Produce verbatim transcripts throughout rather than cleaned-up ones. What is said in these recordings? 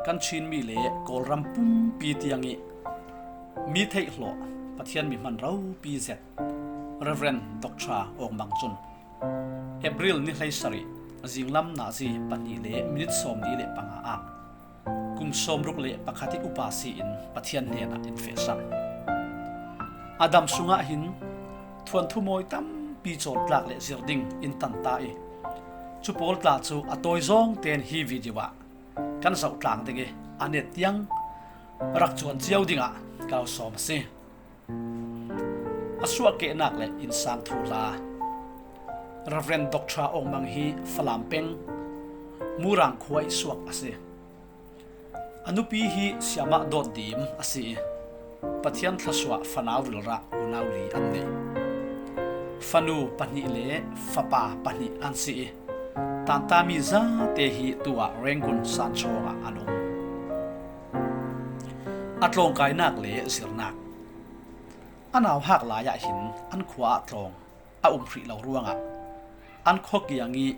kan Chin mi le Kawlram pumpi tiang ih mi theih hlawh, Pathian mi hman ropi zet Reverend Doctor Aung Mang cun April ni hleisarih zinglam nazi pahnih le minit sawmnih le panga ah kum sawmruk le pakhat ih upa si in Pathian hnenah in fehsak. A dam sungah hin thuanthu mawi tampi cawltlak le zir ding in tanta ih, cu pawl tla cu a tawi zawng tein hi video ah kan zohtlang ding ih a net tiang rak cuan cio dingah kau sawm a si. A suahkehnak le innsang thuhla. Reverend Doctor Aung Mang hi Falam peng Murang khua ih suak a si. A nupi hi siamah dawt dim a si ih Pathian thluasuah fanau rilrah unau li an nei. Fanu pahnih le fapa pahnih an si ih tantami zate hi tuah Rangoon sanchawng ah an um. A tlawngkainak le zirnak. A nauhak lai ah hin an khua ah tlawng a um hrih lo ruangah an khua kiang ih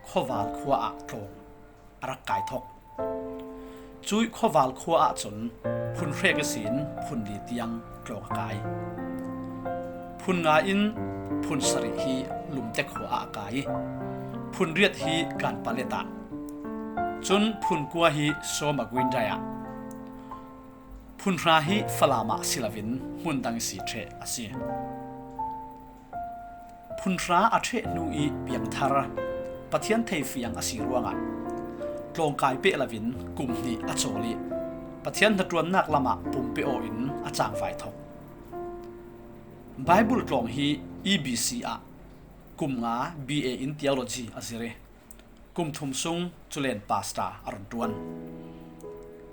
khuaval khua ah tlawng a rak kai thok. Cuih khuaval khua ah cun phun hrek ihsin phun li tiang tlawng a kai. Phun nga in phun sarih hi Lumte khua ah a kai. Phun riat hi Kanpalet ah. Cun phun kua hi Sawma Guindai ah. Phun hra hi Falam ah si loin hmun dang ihsi ṭheh a si. Phun hra a ṭheh hnu ih piangthar Pathian theifiang a si ruangah tlawngkai peh loin kum hnih a cawl ih Pathian hnaṭuannak lamah pumpe aw in a cangvai thok. Baibal tlawng hi E B C ah kum nga B A in theology a zir ih kum thum sung culen pastor a run ṭuan.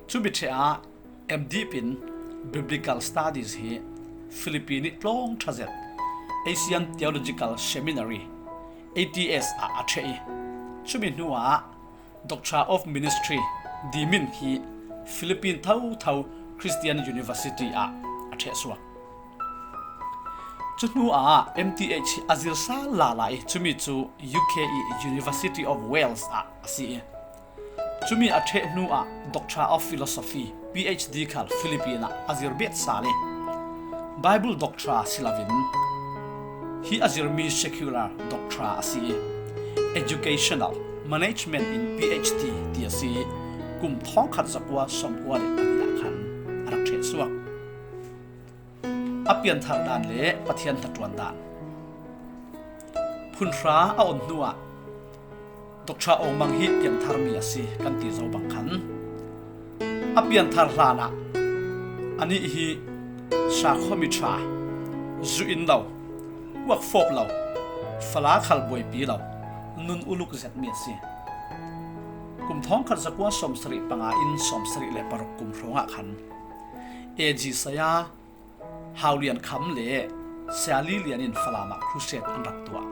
Cumi ṭheh ah M.Div in Biblical Studies hi Philippine ih tlawng ṭha zet Asian Theological Seminary, A T S, ah a ṭheh ih cumi hnuah Doctor of Ministry D.Min hi Philippine thotho Christian University ah a ṭheh suak. Cu hnuah M.Th a zir sal lala ih cumi cu U K ih University of Wales ah a si ih cumi a ṭheh hnuah Doctor of Philosophy, Ph.D, khal Philippine ah a zir bet sal ih Bible Doctor si loin hi a zirmi secular Doctor a si ih Educational Management in Ph.D ti a si ih kum thawngkhat zakua sawmkua le pahnih ah khan a rak ṭheh suak. A pianthar dan le Pathian hnaṭuan dan. Phun hra a on hnuah Doctor Aung Mang hi piangtharmi a si kan ti zo bang khan a pianthar hlanah anih hi sakhuami ṭha, zu in lo, kuak fawp lo, fala khal buaipi lo, nun uluk zetmi a si. Kum thawngkhat zakua sawmsarih panga in sawmsarih le paruk kum hrawngah khan A G saya Hau Lian Kham le Saya Li Lian in Falam ah crusade an rak tuah.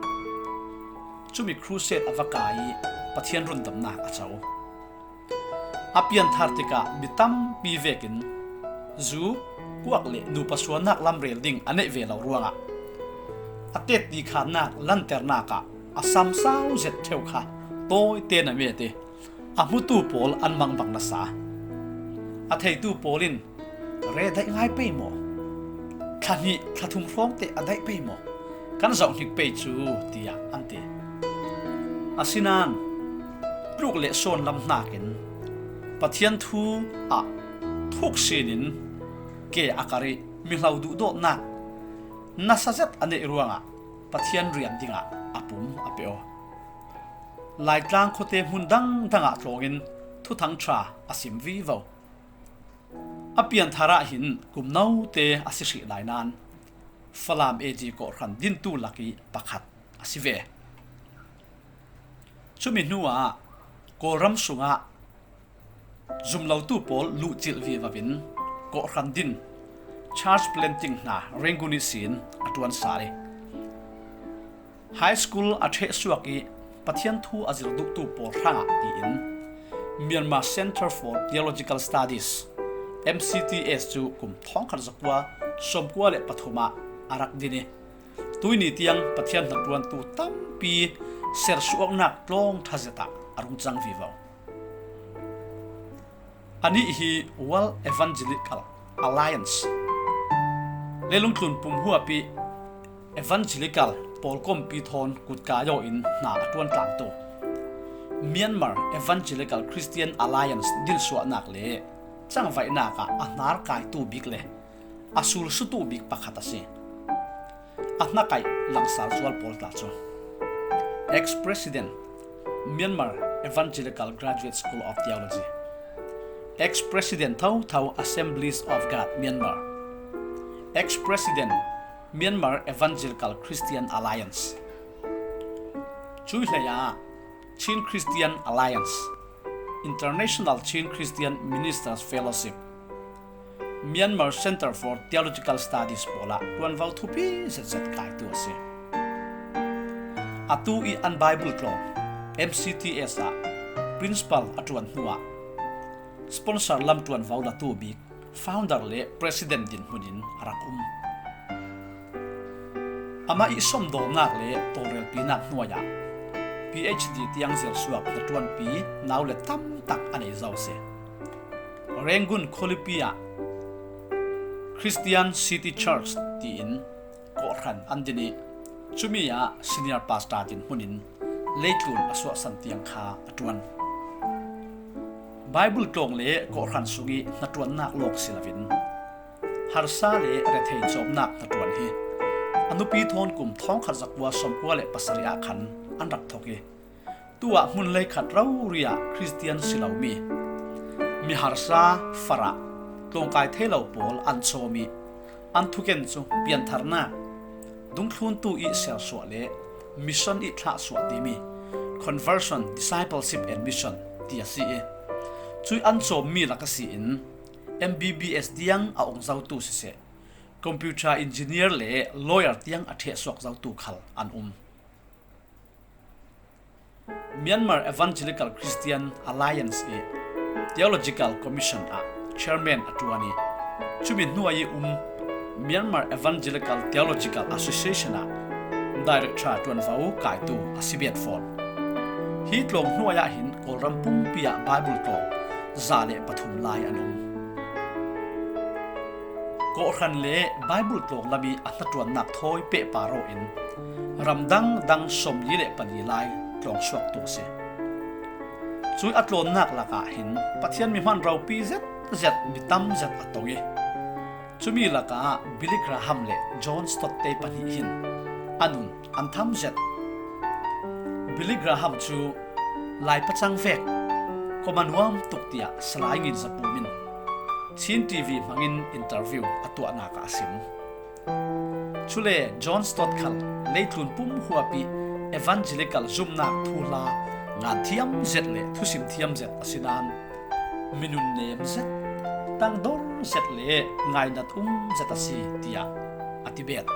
Cumi crusade a va kai ih Pathian rundamnak a co. A pianthar tikah mi tampi vekin zu, kuak le nupa sualnak lamrel ding a neih ve lo ruangah a tetti khannak lanternak ah a samsau zet ṭheu kha tawite na met ih a hmutu pawl an mangbang nasa. A theitu pawl in, "Re daih ngai pei maw? Thla hnih, thla thum hrawngte a daih pei maw? Kan zoh hnik pei cu," tiah an ti. Asinain tluk le sawn lam hnakin Pathian thu ah thuk sinin ke a kar ih mihlo duhdawtnak nasa zet a neih ruangah Pathian rian dingah a pum a pe aw. Laitlang khuate hmun dangdang ah tlawngin Thuthang ṭha a sim vivo. A pianthar ah hin kum note a si hrih lai nain Falam A G kawhhran dintu lakih pakhat a si ve. Cumi hnuah Kawlram sungah zumlotu pawl luhcilh vivo in kawhhran din, church planting, hna Rangoon ihsin a ṭuan sal ih high school a ṭheh suak ih Pathian thu a zir duhtu pawl hrangah tiin Myanmar Center for Theological Studies, M C T S, cu kum thawngkhat zakua sawmkua le pathum ah a rak din ih tuihni tiang Pathian hnaṭuantu tampi sersuaknak tlawng ṭha zet ah a rung cang vivo. A nih hi World Evangelical Alliance, leilungtlun pum huapi Evangelical pawlkompi thawn kutkai awin hna a ṭuan tlangtu Myanmar Evangelical Christian Alliance dilsuahnak le cangvaihnak ah a hnar kaitu bik le a sulsutu bik pakhat a si. A hnakaih langsar zual pawl tla cu: Ex-President, Myanmar Evangelical Graduate School of Theology. Ex-President thotho, Assemblies of God Myanmar. Ex-President, Myanmar Evangelical Christian Alliance. Cui hleiah Chin Christian Alliance, International Chin Christian Ministers Fellowship, Myanmar Center for Theological Studies pawl ah ṭuanvo thupi zetzet kaitu a si. Atu i an Bible tlawng M C T S ah principal a ṭuan hnuah sponsor lam ṭuanvo latu bik founder le president dinhmun in a rak um. Amah i sawmdawlnak le tawlrelpinak hnuai ah P H D tiang zelsuak hnaṭuanpi nau le tamtak a nei zo a si. Rangoon khualipi ah Christian City Church tiin kawhhran an din i, cumi ah senior pastor dinhmun in leitlun a suahsan tiang kha a ṭuan. Bible tlawng le kawhhran sung i hnaṭuannak lawng si loin harsa le rethei cawmnak hnaṭuan hi a nupi thawn kum thawngkhat zakua sawmkua le pasarih ah khan an rak thok i, tu ah hmun leikhat rori ah Khristian si lomi mi harsa farah tlawngkai thei lo pawl an cawm i, an thuken cu piantharnak, dungthluntu i sersuah le mission i thlahsuah timi conversion, discipleship and mission ti a si i, cui an cawmmi lak a si in M B B S tiang a ong zotu siseh, computer engineer le lawyer tiang a ṭhehsuak zotu khal an um. Myanmar Evangelical Christian Alliance i Theological Commission ah chairman a ṭuan i, cumi hnuai i um Myanmar Evangelical Theological Association ah director ṭuanvo kaitu a si bet fawn. Hi tlawng hnuai ah hin Kawlram pumpi ah Bible tlawng za le pathum lai an um. Kawhhran le Bible tlawng lam i a hnaṭuannak thawi pehpar aw in ram dangdang sawmli le pali lai tlawng suaktu a si. Cui a tlawnnak lakah hin Pathian mi hman ropi zetzet mi tam zet a tong i, cumi lakah Billy Graham le John Stott te pahnih hin a nun an tham zet. Billy Graham cu Lai pacang vek, koma nuam tuk tiah Salai Ngin Za Pum in Chin T V hmangin interview a tuahnak ah a sim. Cule John Stott khal leitlun pum huapi evangelical zumhnak thuhla ngan thiam zet le thusim thiam zet a si nain, minun nem zet, tangdor zet le ngainat um zet a si, tiah a ti bet.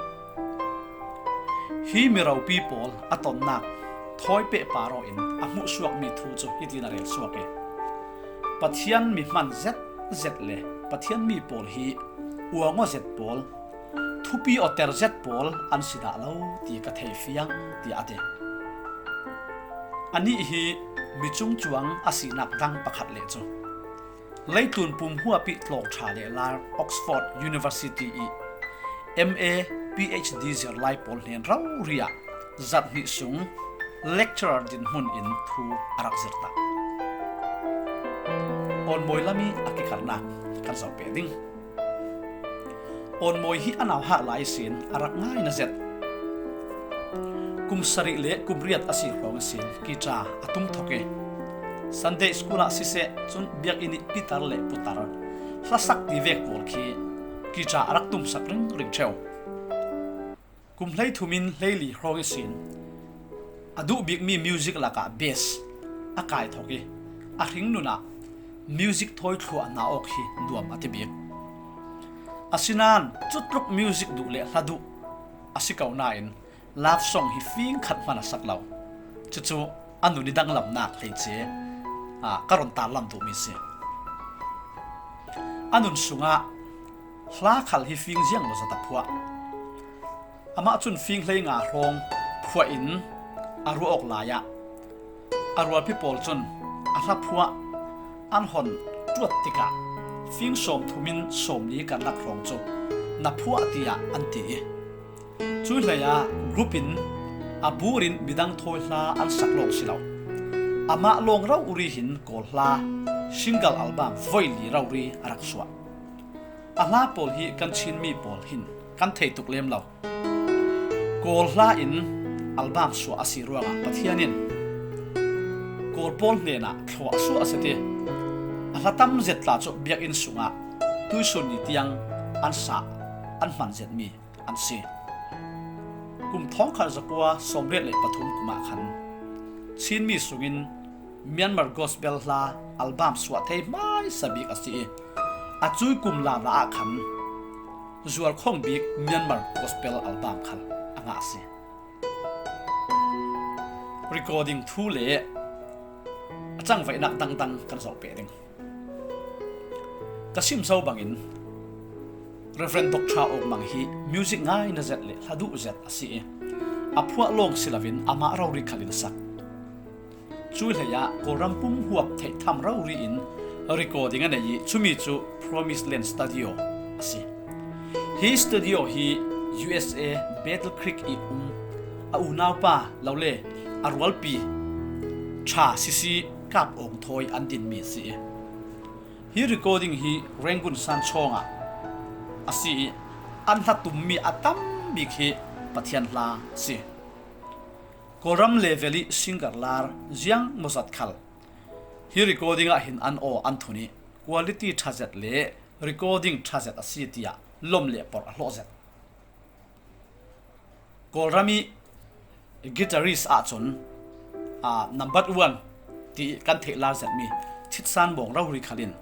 Hi mi ropi pawl a tonnak thawi pehpar aw in a hmuhsuakmi thu cu hitin a relsuak i, Pathian mi hman zet zet le Pathian mi pawl hi uang aw zet pawl, thupi awter zet pawl an si dah lo ti ka thei fiang, tiah a ti. Anih hi mi cungcuang a sinak dang pakhat le cu, leitlun pum huapi tlawngṭha le lar Oxford University i M A, P H D zirlai pawl hnen rori ah zarh hnih sung lecturer dinhmun in thu a rak zirh tak. Awnmawi lam i a kikarnak kan zoh peh ding. Awnmawi hi a nauhak lai ihsin a rak ngaina zet. Kum sarih le kum riat a si hrawng ihsin guitar a tum thok i, Sunday school ah siseh, cun biakinn i pitar le putar, hlasak ti vek pawl khi guitar a rak tumsak ringring ṭheu. Kum hleithum in hleili hrawng ihsin a duh bikmi music lakah bass a kai thok i, a hringnun ah music thawi thluahnak awk hi nuam a ti bik. Asinain cutluk music duh le hla duh a si ko nain love song hi fing khat hman a sak lo. Cucu a nun i danglamnak hleice, aa, ka run tarlam duhmi si. A nun sungah hla khal hi fing ziang lo zat a phuah. Amah cun fing hlei nga hrawng phuah in a ruah awk lai ah a rualpi pawl cun a hla phuah an hon ruat tikah fing sawmthum in sawmli karlak hrawng cu na phuah tiah an ti i, cuih hleiah group in a burin midang thawi hla an sak lawng si lo. Amah lawng rori hin Kawl hla single album voi li rori a rak suah. A hla pawl hi kan Chinmi pawl hin kan thei tuk lem lo. Kawl hla in album suah a si ruangah Pathian in Kawl pawl hnenah thlawh a suah a si ti. A hla tam zet tla cu biakinn sungah tuisun ni tiang an sah, an hman zetmi an si. Kum thawngkhat zakua sawmriat le pathum kumah khan Chinmi sungin Myanmar Gospel hla album suah thei hmaisa bik a si i, a cui kum lala ah khan zualkhawng bik Myanmar Gospel album khal a ngah a si. Recording thu le a cangvaihnak dangdang kan zoh peh ding. Ka sim zo bangin Reverend Doctor Aung Mang hi music ngaina zet le hla duh zet a si i, a phuah lawng si loin amah rori khal in a sak. Cuih hleiah Kawlram pum huap theih tham rori in recording a nei i, cumi cu Promise Land Studio a si. Hi studio hi U S A Battle Creek i um a unaupa lo le a rualpi ṭha sisi Kap Aung thawi an dinmi a si i, hi recording hi Rangoon sanchawng ah a si i, an hla tummi a tam bik hi Pathian hla a si. Kawlram level i singer lar ziang mawzat khal hi recording ah hin an aw an thun i, quality ṭha zet le recording ṭha zet a si tiah lawm le porh a hlawh zet. Kawlram i guitarist ahcun, aa, number one ti kan theih lar zetmi Thitsan Mawng rori khal in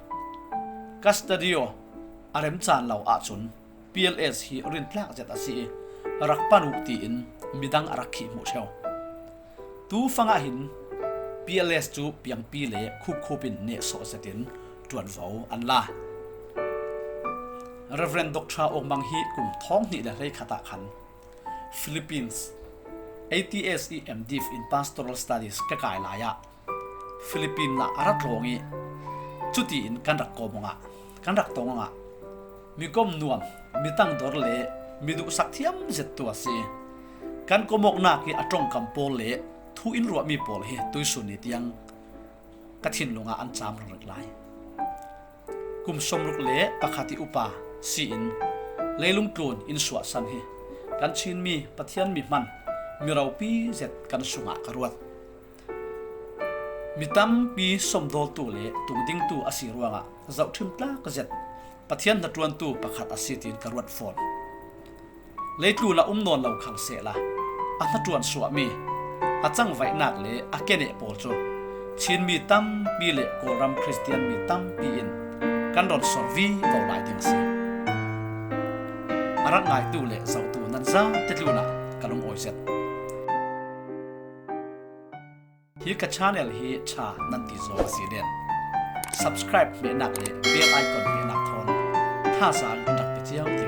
ka studio a rem caan lo ahcun P L S hi rintlak zet a si i, rak pan uh tiin midang a rak khih hmuh ṭheo. Tu fangah hin P L S cu piangpi le khupkhup in nehsawh zetin ṭuanvo an la. Reverend Doctor Aung Mang hi kum thawng hnih le hleikhat ah khan Philippines A T S i M Div in Pastoral Studies ka kai lai ah Philippines ah a ra tlawng i, cutiin kan rak kawm awngah, kan rak tong awngah, mi kom nuam, mi tangdor le mi duhsak thiam zettu a si. Kan kom awknak i a ṭongkam pawl le thu in ruahmi pawl hi tuisun ni tiang ka thinlung ah an cam ringring lai. Kum sawmruk le pakhat i upa si in leilung tlun in suahsan hi kan Chinmi Pathian mi hman mi ropi zet kan sungah ka ruat. Mi tampi sawmdawltu le tungdingtu a si ruangah zohṭhim tlak zet Pathian hnaṭuantu pakhat a si tiin ka ruat fawn. Leitlun a um nawn lo khal sehla, a hnaṭuan suahmi, a cangvaihnak le a keneh pawl cu Chinmi tampi le Kawlram Khristian mi tampi in kan ron sor vivo lai ding a si. A rak ngaitu le zohtu nan zate tlunah ka lungawi zet. Hi ka channel hi ṭha nan ti zaw a si len subscribe hmehnak le bell icon hmehnak thawn thazaang in rak pe cio ti